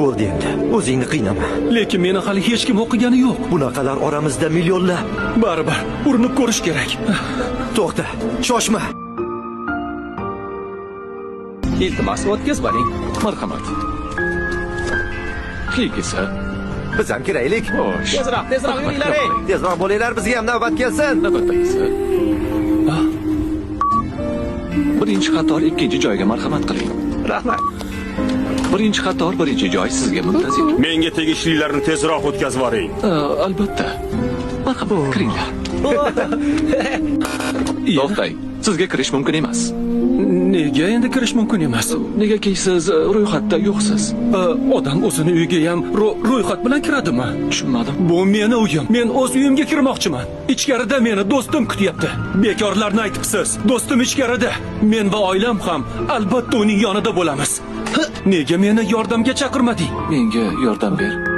Bo'ldi endi. O'zingni qiynama. Lekin meni hali hech kim o'qigani yo'q. Bunaqalar oramizda millionlab. Baribir urinib ko'rish kerak. To'xta, shoshma. Iltimos, o'tkazib oling. Marhamat. Keyingisi. Biz ham kiraylik. Xo'sh. Tezroq, tezroq yuringlar, ey. Tezroq bo'linglar, bizga ham navbat kelsin. Navbatdagisi. Birinchi qator ikkinchi joyga marhamat qiling. Rahmat. Birinchi qator birinchi joy sizga muntazir. Menga tegishlilarni tezroq o'tkazib yuboring. Albatta. Marhamat, kiringlar. To'xtang. Sizga kirish mumkin emas. Nega endi kirish mumkin emas? Negaki siz ro'yxatda yo'qsiz. Odam o'zini uyiga ham ro'yxat bilan kiradimi? Tushunmadim. Bu meni uyim. Men o'z uyimga kirmoqchiman. Ichkarida meni do'stim kutyapti. Bekorlarni aytibsiz. Do'stim ichkarida. Men va oilam ham albatta uning yonida bo'lamiz. Nega meni yordamga chaqirmading? Menga yordam ber.